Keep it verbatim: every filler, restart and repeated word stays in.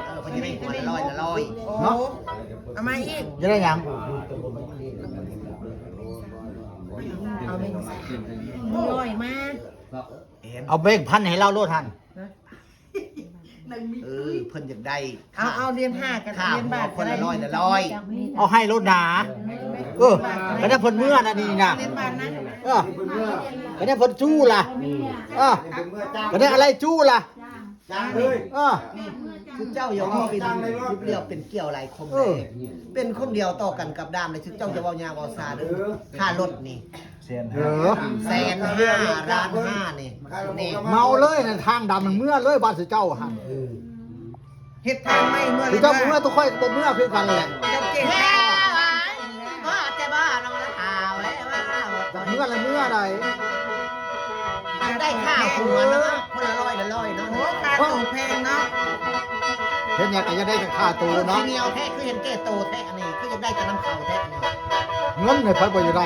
เออ เพิ่นจะได้หัวละร้อยละร้อย เนาะ เอามาอีก จะได้หยัง เอาแบ่งร้อยมา เอาแบ่งพันให้เราโลดหั่น เออ เพิ่นอยากได้ เอา เอาเหรียญห้ากับ ค่า เหรียญบาท หัวคนละร้อยละร้อย เอาให้โลดหนา เออ ก็ได้เพิ่นเมือนะนี่นะ เหรียญบาทนะ เออ ก็ได้เพิ่นจู้ล่ะ เออ ก็ได้อะไรจู้ล่ะ จ้างเลย เออ คือเจ้าอย่าว่าเป็น จ้างเลยเนาะ เดียวเป็นเกี่ยวหลายคน เออ เลย เป็นคนเดียวต่อกันกับดามเลย คือเจ้าจะเว้ายาวเว้าซาเด้อ เออ ค่ารถนี่ เออ แสนห้า ล้านห้านี่ นี่ เมาเลยนะ ทางดำมันเมือเลย บ้านสิเจ้าหั่น เฮ็ดทางใหม่เมือ สิเจ้าเมือ ตัวข้อยก็บ่เมือคือกันแหละ เจ้าเก่ง แม่ว่า ว่าแต่ว่าน้องละขาวแล้วว่า เมือละเมือใด ได้ค่าหัวเนาะ คนละร้อยละร้อยเนาะ โอ้ ค่าตัวแพงเนาะ เฮ็ดหยังก็จะได้กับค่าตัวเนาะ เดียวแท้ คือเห็นแก่โตแท้ อันนี้ คือยังได้แต่น้ำเขาแท้ อันนี้ เงินเนี่ยไผบ่อยากได้